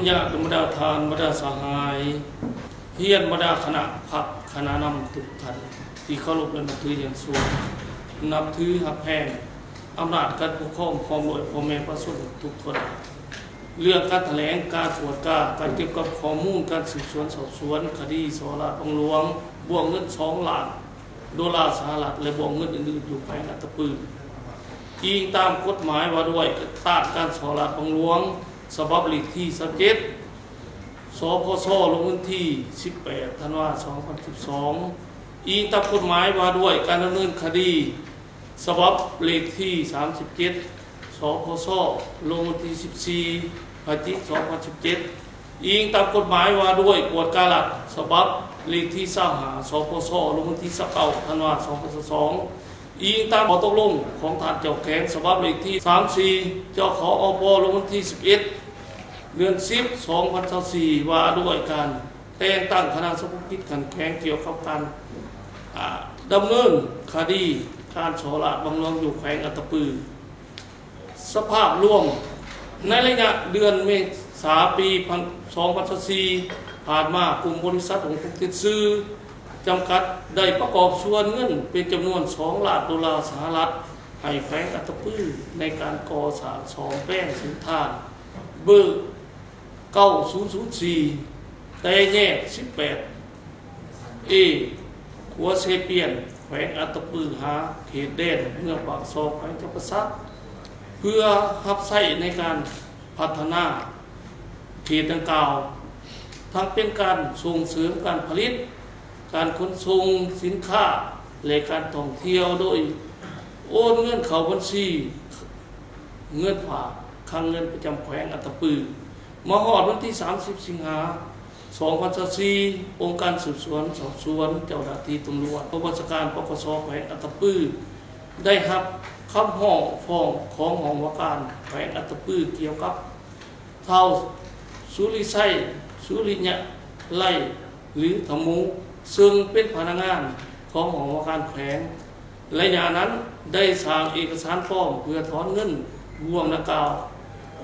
ຍາດບັນດາທ່ານ ບັນດາສະຫາຍ, ຮຽນບັນດາຄະນະພັກ, ຄະນະນຳທຸກທ່ານທີ່ເຄົາລົບ ແລະ ນັບຖືຢ່າງສູງ, ນັບຖືຮັກແພງອຳນາດການປົກຄອງ ພ້ອມດ້ວຍພໍ່ແມ່ປະຊາຊົນທຸກຄົນ. ເລື່ອງການຖະແຫຼງການກວດກາ ການເກັບກຳຂໍ້ມູນ ການສືບສວນສອບສວນຄະດີສໍ້ລາດບັງຫຼວງ ບວກເງິນສອງລ້ານໂດລາສະຫະລັດ ແລະ ບວກເງິນອື່ນໆ ຢູ່ແຂວງອັດຕະປື. ອີງຕາມກົດໝາຍວ່າດ້ວຍຕ້ານການສໍ້ລາດບັງຫຼວງ ສະບັບເລກທີຊາວເຈັດ ສພຊ ລົງວັນທີສິບແປດ ທັນວາ ສອງພັນສິບສອງ, ອີງຕາມກົດໝາຍວ່າດ້ວຍການດຳເນີນຄະດີ ສະບັບເລກທີສາມສິບເຈັດ ສພຊ ລົງວັນທີສິບສີ່ ພະຈິກ ສອງພັນສິບເຈັດ, ອີງຕາມກົດໝາຍວ່າດ້ວຍກວດກາລັດ ສະບັບເລກທີຊາວຫ້າ ສພຊ ລົງວັນທີຊາວເກົ້າ ທັນວາ ສອງພັນຊາວສອງ, ອີງຕາມຂໍ້ຕົກລົງຂອງທ່ານເຈົ້າແຂວງ ສະບັບເລກທີສາມສີ່ ຈຂອປ ລົງວັນທີສິບເອັດ ເດືອນສິບ ສອງພັນຊາວສີ່ ວ່າດ້ວຍການແຕ່ງຕັ້ງຄະນະສະເພາະກິດຂັ້ນແຂວງກ່ຽວກັບການ ອາ ດຳເນີນຄະດີການສໍ້ລາດບັງຫຼວງຢູ່ແຂວງອັດຕະປື. ສະພາບລວມ, ໃນໄລຍະເດືອນເມສາ ປີສອງພັນຊາວສີ່ ຜ່ານມາ, ກຸ່ມບໍລິສັດຮົງກົງເຕັນຊື ຈຳກັດ ໄດ້ປະກອບສ່ວນເງິນເປັນຈຳນວນສອງລ້ານໂດລາສະຫະລັດ ໃຫ້ແຂວງອັດຕະປື ໃນການກໍ່ສ້າງສ້ອມແປງເສັ້ນທາງເບີເກົ້າສູນສູນສີ່ ແຕ່ແຍກສິບແປດເອ ຂົວເຊປຽນ ແຂວງອັດຕະປື ຫາເຂດແດນເມືອງປາກຊອງ ແຂວງຈຳປາສັກ ເພື່ອຮັບໃຊ້ໃນການພັດທະນາເຂດດັ່ງກ່າວ, ທັງເປັນການສົ່ງເສີມການຜະລິດ, ການຂົນສົ່ງສິນຄ້າ ແລະ ການທ່ອງທ່ຽວ ໂດຍໂອນເງິນເຂົ້າບັນຊີເງິນຝາກຄັງເງິນປະຈຳແຂວງອັດຕະປື. ມາຮອດວັນທີສາມສິບ ສິງຫາ ສອງພັນຊາວສີ່ ອົງການສືບສວນສອບສວນ, ເຈົ້າໜ້າທີ່ຕຳຫຼວດ ກອງບັນຊາການ ປກສ ແຂວງອັດຕະປື ໄດ້ຮັບຄຳຮ້ອງຟ້ອງຂອງຫ້ອງວ່າການແຂວງອັດຕະປື ກ່ຽວກັບ ທ້າວ ສຸລິໄຊ ສຸລິຍະໄລ ຫຼື ທະໂມ ເຊິ່ງເປັນພະນັກງານຂອງຫ້ອງວ່າການແຂວງ ໄລຍະນັ້ນໄດ້ສ້າງເອກະສານປອມເພື່ອຖອນເງິນລວມດັ່ງກ່າວ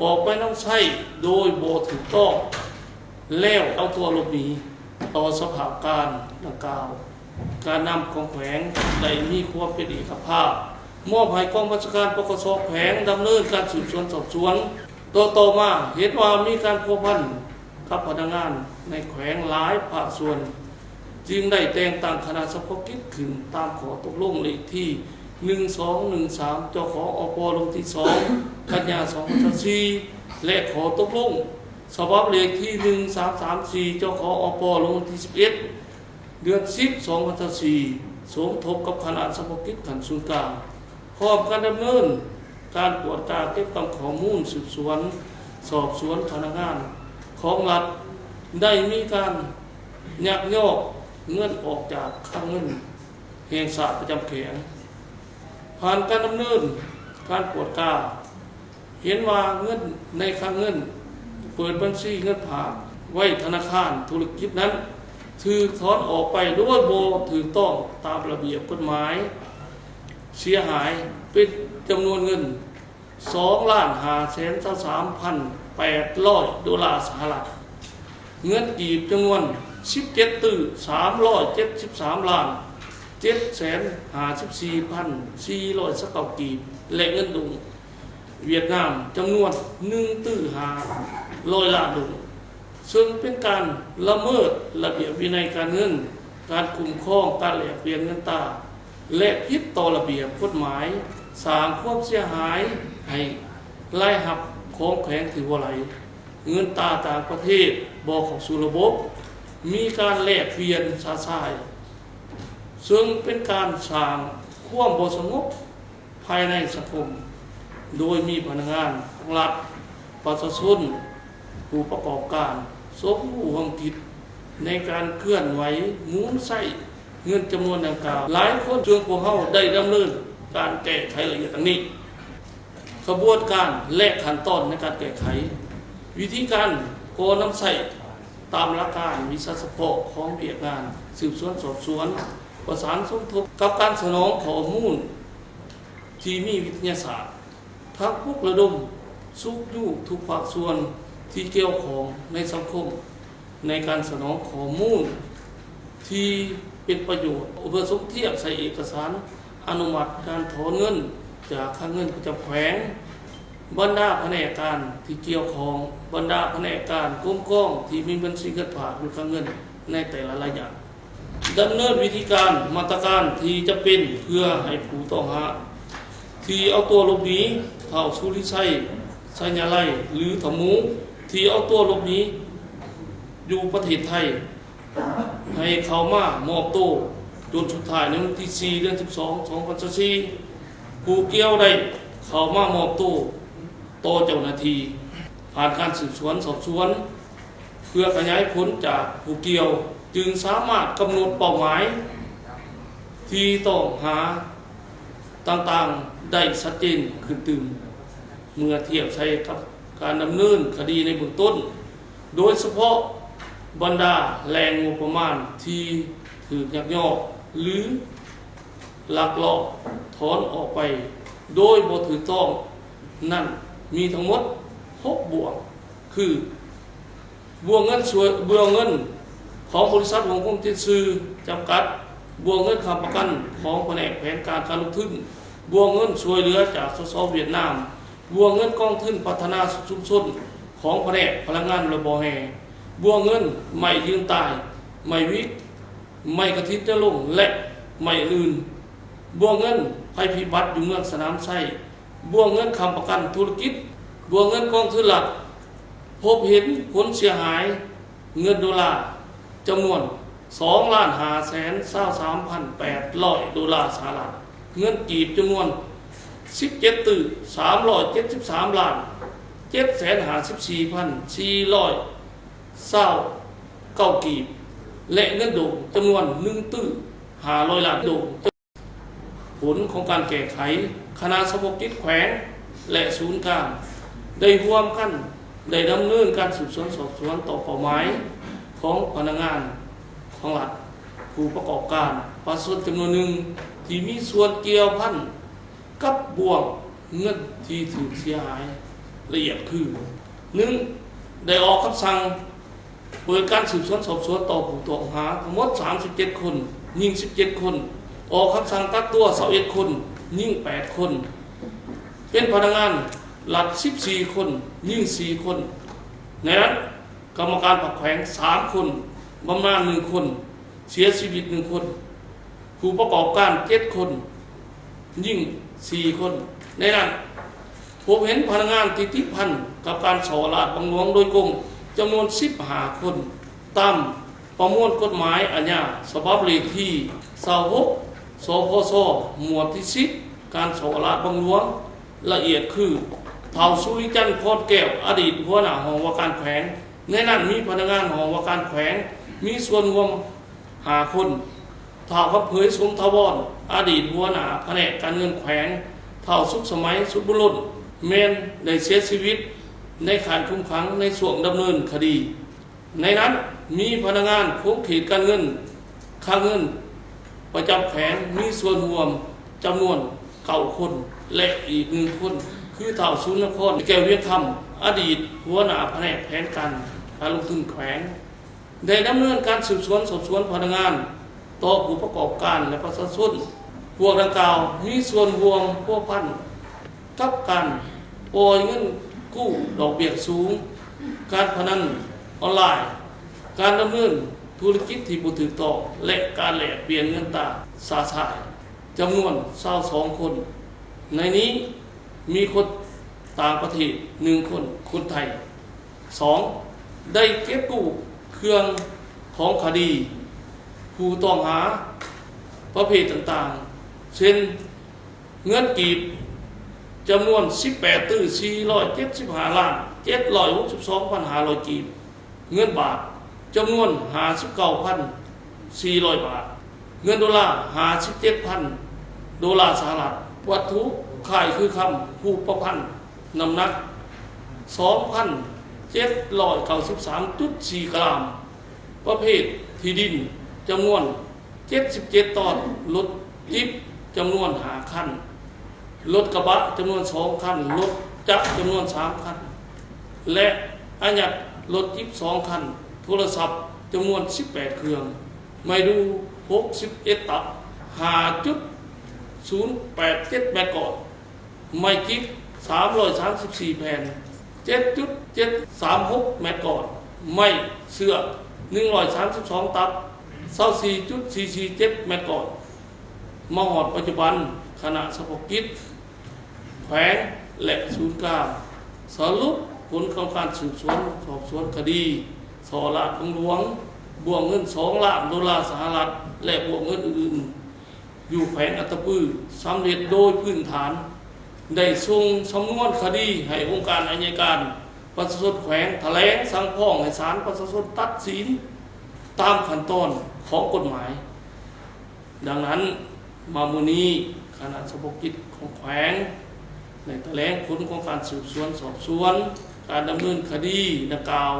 ອອກໄປນຳໃຊ້ໂດຍບໍ່ຖືກຕ້ອງ ແລ້ວເອົາຕົວຫຼົບໜີ. ຕໍ່ສະພາບການດັ່ງກ່າວ, ການນຳຂອງແຂວງໄດ້ມີຄວາມເປັນເອກະພາບ ມອບໃຫ້ກອງບັນຊາການ ປກສ ແຂວງ ດຳເນີນການສືບສວນສອບສວນ. ຕໍ່ຕໍ່ມາເຫັນວ່າມີການພົວພັນກັບພະນັກງານໃນແຂວງຫຼາຍພາກສ່ວນ, ຈຶ່ງໄດ້ແຕ່ງຕັ້ງຄະນະສະເພາະກິດຂຶ້ນຕາມຂໍ້ຕົກລົງເລກທີໜຶ່ງສອງໜຶ່ງສາມ ຈຂອປ ລົງທີສອງ ກັນຍາ ສອງພັນຊາວສີ່ ແລະ ຂໍ້ຕົກລົງສະບັບເລກທີໜຶ່ງສາມສາມສີ່ ຈຂອປ ລົງວັນທີສິບເອັດ ເດືອນສິບ ສອງພັນຊາວສີ່ ສົມທົບກັບຄະນະສະເພາະກິດຂັ້ນສູນກາງ ພ້ອມກັນດຳເນີນການກວດກາເກັບກຳຂໍ້ມູນ ສືບສວນສອບສວນພະນັກງານຂອງລັດ ໄດ້ມີການຍັກຍອກເງິນອອກຈາກຄັງເງິນແຫ່ງຊາດປະຈຳແຂວງ. ຜ່ານການດຳເນີນການກວດກາ ເຫັນວ່າເງິນໃນຄັງເງິນ ເປີດບັນຊີເງິນຝາກໄວ້ທະນາຄານທຸລະກິດນັ້ນ ຖືກຖອນອອກໄປໂດຍບໍ່ຖືກຕ້ອງຕາມລະບຽບກົດໝາຍ ເສຍຫາຍເປັນຈຳນວນເງິນສອງລ້ານຫ້າແສນຊາວສາມພັນແປດຮ້ອຍໂດລາສະຫະລັດ, ເງິນກີບຈຳນວນສິບເຈັດຕື້ສາມຮ້ອຍເຈັດສິບສາມລ້ານເຈັດແສນຫ້າສິບສີ່ພັນສີ່ຮ້ອຍຊາວເກົ້າກີບ ແລະ ເງິນດົງ ຫວຽດນາມ ຈຳນວນໜຶ່ງຕື້ຫ້າຮ້ອຍລ້ານໂດລາ, ເຊິ່ງເປັນການລະເມີດລະບຽບວິໄນການເງິນ, ການຄຸ້ມຄອງການແລກປ່ຽນເງິນຕາ ແລະ ຜິດຕໍ່ລະບຽບກົດໝາຍ, ສ້າງຄວາມເສຍຫາຍໃຫ້ລາຍຮັບຂອງແຂວງທີ່ຮົ່ວໄຫຼ, ເງິນຕາຕ່າງປະເທດບໍ່ເຂົ້າສູ່ລະບົບ, ມີການແລກປ່ຽນຊະຊາຍ, ເຊິ່ງເປັນການສ້າງຄວາມບໍ່ສະຫງົບ ພາຍໃນສັງຄົມ, ໂດຍມີພະນັກງານຂອງລັດ, ປະຊາຊົນ, ຜູ້ປະກອບການ ສົມຮູ້ຮ່ວມຄິດໃນການເຄື່ອນໄຫວໝູນໃຊ້ເງິນຈຳນວນດັ່ງກ່າວຫຼາຍຄົນ, ເຊິ່ງພວກເຮົາໄດ້ດຳເນີນການແກ້ໄຂລະອຽດດັ່ງນີ້. ຂະບວນການ ແລະ ຂັ້ນຕອນໃນການແກ້ໄຂ, ວິທີການກໍນຳໃຊ້ຕາມຫຼັກການວິຊາສະເພາະຂອງວຽກງານສືບສວນສອບສວນ, ປະສານສົມທົບກັບການສະໜອງຂໍ້ມູນ ທີ່ມີວິທະຍາສາດ, ທັງປຸກລະດົມຊຸກຍູ້ທຸກພາກສ່ວນ ທີ່ກ່ຽວຂ້ອງໃນສັງຄົມ ໃນການສະໜອງຂໍ້ມູນທີ່ເປັນປະໂຫຍດ ເພື່ອສົມທຽບໃສ່ເອກະສານອະນຸມັດການຖອນເງິນຈາກຄັງເງິນປະຈຳແຂວງ, ບັນດາພະແນກການທີ່ກ່ຽວຂ້ອງ, ບັນດາພະແນກການກົມກອງທີ່ມີບັນຊີເງິນຝາກຢູ່ຄັງເງິນໃນແຕ່ລະໄລຍະ. ດຳເນີນວິທີການ, ມາດຕະການທີ່ຈຳເປັນເພື່ອໃຫ້ຜູ້ຕ້ອງຫາທີ່ເອົາຕົວຫຼົບໜີ ທ້າວ ສຸລິໄຊ ໄຊຍະໄລ ຫຼື ທ້າວໝູ ທີ່ເອົາຕົວຫຼົບໜີຢູ່ປະເທດໄທ ໃຫ້ເຂົ້າມາມອບໂຕຈົນສຸດທ້າຍໃນວັນທີສີ່ ເດືອນສິບສອງ ສອງພັນຊາວສີ່ ຜູ້ກ່ຽວໄດ້ເຂົ້າມາມອບໂຕຕໍ່ເຈົ້າໜ້າທີ່ ຜ່ານການສືບສວນສອບສວນ ເພື່ອຂະຫຍາຍຜົນຈາກຜູ້ກ່ຽວ ຈຶ່ງສາມາດກຳນົດເປົ້າໝາຍທີ່ຕ້ອງຫາຕ່າງໆໄດ້ຊັດເຈນຂຶ້ນຕື່ມ ເມື່ອທຽບໃສ່ກັບການດຳເນີນຄະດີໃນເບື້ອງຕົ້ນ, ໂດຍສະເພາະບັນດາແຫຼ່ງງົບປະມານທີ່ຖືກຍັກຍອກ ຫຼື ລັກລອບຖອນອອກໄປໂດຍບໍ່ຖືກຕ້ອງນັ້ນ ມີທັງໝົດຫົກບ່ວງ ຄື ບ່ວງເງິນຊ່ວຍ ບ່ວງເງິນຂອງບໍລິສັດຫົວກົມຕິນຊື່ຈຳກັດ, ບ່ວງເງິນຄ້ຳປະກັນຂອງພະແນກແຜນການການລົງທຶນ, ບ່ວງເງິນຊ່ວຍເຫຼືອຈາກ ສສ ຫວຽດນາມ, ບ່ວງເງິນກອງທຶນພັດທະນາຊຸມຊົນຂອງພະແນກພະລັງງານ ແລະ ບໍ່ແຮ່, ບ່ວງເງິນໄມ້ຢືນຕາຍ, ໄມ້ຫວິກ, ໄມ້ກະທິນນະລົງ ແລະ ໄມ້ອື່ນ, ບ່ວງເງິນໄພພິບັດຢູ່ເມືອງສະໜາມໄຊ, ບ່ວງເງິນຄ້ຳປະກັນທຸລະກິດ, ບ່ວງເງິນກອງທຶນລັດ ພົບເຫັນຜົນເສຍຫາຍເງິນໂດລາຈຳນວນ ສອງລ້ານຫ້າແສນຊາວສາມພັນແປດຮ້ອຍໂດລາສະຫະລັດ, ເງິນກີບຈຳນວນ ສິບເຈັດຕື້ສາມຮ້ອຍເຈັດສິບສາມລ້ານເຈັດແສນຫ້າສິບສີ່ພັນສີ່ຮ້ອຍຊາວເກົ້າກີບ ແລະ ເງິນໂດງຈຳນວນ ໜຶ່ງຕື້ຫ້າຮ້ອຍລ້ານໂດງ. ຜົນຂອງການແກ້ໄຂ, ຄະນະສະເພາະກິດແຂວງ ແລະ ສູນກາງ ໄດ້ຮ່ວມກັນ ໄດ້ດຳເນີນການສືບສວນສອບສວນຕໍ່ເປົ້າໝາຍຂອງພະນັກງານຂອງລັດ, ຜູ້ປະກອບການ, ປະຊາຊົນຈຳນວນໜຶ່ງທີ່ມີສ່ວນກ່ຽວພັນ ກັບບ່ວງເງິນທີ່ຖືກເສຍຫາຍລະອຽດຄື: ໜຶ່ງ ໄດ້ອອກຄຳສັ່ງເປີດການສືບສວນສອບສວນຕໍ່ຜູ້ຕ້ອງຫາທັງໝົດສາມສິບເຈັດຄົນ, ຍິງສິບເຈັດຄົນ, ອອກຄຳສັ່ງກັກຕົວຊາວເອັດຄົນ, ຍິງແປດຄົນ, ເປັນພະນັກງານລັດສິບສີ່ຄົນ, ຍິງສີ່ຄົນ, ໃນນັ້ນກຳມະການພັກແຂວງສາມຄົນ, ບຳນານໜຶ່ງຄົນ, ເສຍຊີວິດໜຶ່ງຄົນ, ຜູ້ປະກອບການເຈັດຄົນ, ຍິງສີ່ຄົນ. ໃນນັ້ນ ພົບເຫັນພະນັກງານທີ່ຕິດພັນກັບການສໍ້ລາດບັງຫຼວງໂດຍກົງຈຳນວນສິບຫ້າຄົນ, ຕາມປະມວນກົດໝາຍອາຍາສະບັບເລກທີຊາວຫົກ ສພຊ ໝວດທີສິບ ການສໍ້ລາດບັງຫຼວງ ລະອຽດຄື ທ້າວ ສຸລິຈັນ ພອນແກ້ວ ອະດີດຫົວໜ້າຫ້ອງວ່າການແຂວງ, ໃນນັ້ນມີພະນັກງານຫ້ອງວ່າການແຂວງມີສ່ວນຮ່ວມ ຫ້າຄົນ, ທ້າວຄຳເຜີຍ ສົມຖາວອນ ອະດີດຫົວໜ້າພະແນກການເງິນແຂວງ, ທ້າວ ສຸກສະໄໝ ສຸດບຸນລົ້ນ ແມ່ນໄດ້ເສຍຊີວິດໃນຄ້າຍຄຸມຂັງໃນຊ່ວງດຳເນີນຄະດີ. ໃນນັ້ນມີພະນັກງານຂົງເຂດການເງິນ, ຄັງເງິນປະຈຳແຂວງມີສ່ວນຮ່ວມຈຳນວນເກົ້າຄົນ ແລະ ອີກໜຶ່ງຄົນ ຄື ທ້າວ ສຸນນະຄອນ ແກ້ວວຽງຄຳ ອະດີດຫົວໜ້າພະແນກແຜນການການລົງທຶນແຂວງ. ໄດ້ດຳເນີນການສືບສວນສອບສວນພະນັກງານຕໍ່ຜູ້ປະກອບການ ແລະ ປະຊາຊົນພວກດັ່ງກ່າວ ມີສ່ວນຮ່ວມພົວພັນກັບການປ່ອຍເງິນກູ້ດອກເບ້ຍສູງ, ການພະນັນອອນລາຍ, ການດຳເນີນທຸລະກິດທີ່ບໍ່ຖືກຕ້ອງ ແລະ ການແລກປ່ຽນເງິນຕາຊ້າຊາຍ ຈຳນວນຊາວສອງຄົນ, ໃນນີ້ມີຄົນຕ່າງປະເທດໜຶ່ງຄົນ, ຄົນໄທ ສອງ ໄດ້ເກັບກູ້ເຄື່ອງຂອງຄະດີຜູ້ຕ້ອງຫາປະເພດຕ່າງໆ ເຊັ່ນ ເງິນກີບຈຳນວນສິບແປດຕື້ສີ່ຮ້ອຍເຈັດສິບຫ້າລ້ານເຈັດຮ້ອຍຫົກສິບສອງພັນຫ້າຮ້ອຍກີບ, ເງິນບາດຈຳນວນຫ້າສິບເກົ້າພັນສີ່ຮ້ອຍບາດ, ເງິນໂດລາຫ້າສິບເຈັດພັນໂດລາສະຫະລັດ, ວັດຖຸຄ້າຍຄືຄຳຮູບປະພັນ ນ້ຳໜັກສອງພັນເຈັດຮ້ອຍເກົ້າສິບສາມຈຸດສີ່ກຣາມ, ປະເພດທີ່ດິນຈຳນວນເຈັດສິບເຈັດຕອນ, ລົດຈິບຈຳນວນຫ້າຄັນ, ລົດກະບະຈຳນວນສອງຄັນ, ລົດຈັກຈຳນວນສາມຄັນ ແລະ ອາຍັດລົດຈິບສອງຄັນ, ໂທລະສັບຈຳນວນສິບແປດເຄື່ອງ, ໄມ້ດູຫົກສິບເອັດຕັບ, ຫ້າຈຸດສູນແປດເຈັດແມັດກ້ອນ, ໄມ້ຈິກສາມຮ້ອຍສາມສິບສີ່ແຜ່ນ, ເຈັດຈຸດເຈັດສາມຫົກແມັດກ້ອນ, ໄມ້ເຊືອກໜຶ່ງຮ້ອຍສາມສິບສອງຕັບ, ຊາວສີ່ຈຸດສີ່ສີ່ເຈັດແມັດກ້ອນ. ມາຮອດປັດຈຸບັນ, ຄະນະສະເພາະກິດ ແຂວງ ແລະ ສູນກາງ ສະຫຼຸບຜົນຂອງການສືບສວນສອບສວນຄະດີສໍ້ລາດບັງຫຼວງ, ບົວເງິນສອງລ້ານໂດລາສະຫະລັດ ແລະ ບົວເງິນອື່ນໆ ຢູ່ແຂວງອັດຕະປື ສຳເລັດໂດຍພື້ນຖານໄດ້ສົ່ງສຳນວນຄະດີໃຫ້ອົງການໄອຍະການປະຊາຊົນແຂວງ ຖະແຫຼງສັ່ງຟ້ອງໃຫ້ສານປະຊາຊົນຕັດສິນຕາມຂັ້ນຕອນຂອງກົດໝາຍ. ດັ່ງນັ້ນ, ມາມື້ນີ້, ຄະນະສະເພາະກິດຂອງແຂວງໄດ້ຖະແຫຼງຜົນຂອງການສືບສວນສອບສວນການດຳເນີນຄະດີດັ່ງກ່າວ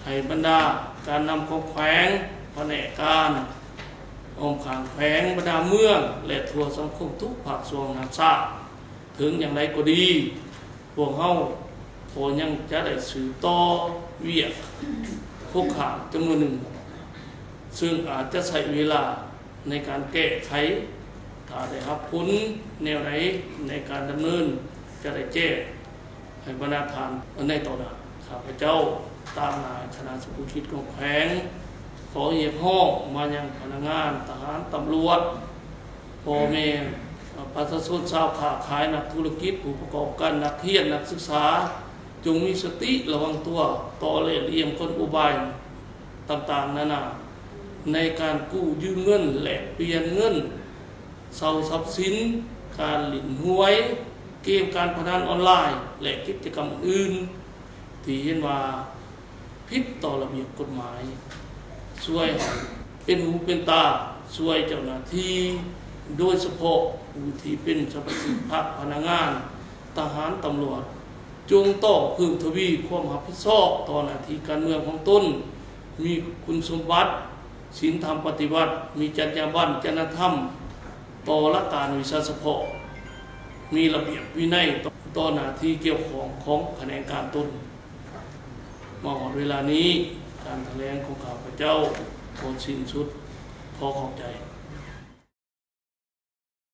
ໃຫ້ບັນດາການນຳຂອງແຂວງ, ພະແນກການອ້ອມຂ້າງແຂວງ, ບັນດາເມືອງ ແລະ ທົ່ວສັງຄົມທຸກພາກສ່ວນນຳຊາບ. ເຖິງຢ່າງໃດກໍດີ, ພວກເຮົາກໍຍັງຈະໄດ້ສືບຕໍ່ວຽກຄົງຄ້າງຈຳນວນໜຶ່ງ, ເຊິ່ງອາດຈະໃຊ້ເວລາໃນການແກ້ໄຂ. ຖ້າໄດ້ຮັບຜົນແນວໃດໃນການດຳເນີນ, ຈະໄດ້ແຈ້ງໃຫ້ບັນດາທ່ານໃນຕໍ່ໜ້າ. ຂ້າພະເຈົ້າຕາງໜ້າຄະນະສະເພາະກິດຂອງແຂວງ ຂໍຮຽກຮ້ອງມາຍັງພະນັກງານ, ທະຫານ, ຕຳຫຼວດ, ພໍ່ແມ່, ປະຊາຊົນ, ຊາວຄ້າຂາຍ, ນັກທຸລະກິດ, ຜູ້ປະກອບການ, ນັກຮຽນ, ນັກສຶກສາ, ຈົ່ງມີສະຕິລະວັງຕົວຕໍ່ເລ່ຫຼ່ຽມກົນອຸບາຍຕ່າງໆນານາ ໃນການກູ້ຢືມເງິນ, ແລກປ່ຽນເງິນ, ເຊົ່າຊັບສິນ, ການຫຼິ້ນຫວຍ, ເກມການພະນັນອອນລາຍ ແລະ ກິດຈະກຳອື່ນໆ ທີ່ເຫັນວ່າຜິດຕໍ່ລະບຽບກົດໝາຍ. ຊ່ວຍໃຫ້ເປັນຫູເປັນຕາ, ຊ່ວຍເຈົ້າໜ້າທີ່, ໂດຍສະເພາະຜູ້ທີ່ເປັນສະມາຊິກພັກ, ພະນັກງານ, ທະຫານ, ຕຳຫຼວດ, ຈົ່ງຕ້ອງເພີ່ມທະວີຄວາມຮັບຜິດຊອບຕໍ່ໜ້າທີ່ການເມືອງຂອງຕົນ, ມີຄຸນສົມບັດ, ສິນທຳປະຕິວັດ, ມີຈັນຍາບັນ, ຈະນະທຳຕໍ່ຫຼັກການວິຊາສະເພາະ, ມີລະບຽບວິໄນຕໍ່ໜ້າທີ່ກ່ຽວຂ້ອງຂອງຂະແໜງການຕົນ. ມາຮອດເວລານີ້, ການຖະແຫຼງຂອງຂ້າພະເຈົ້າກໍສິ້ນສຸດ. ຂໍຂອບໃຈ.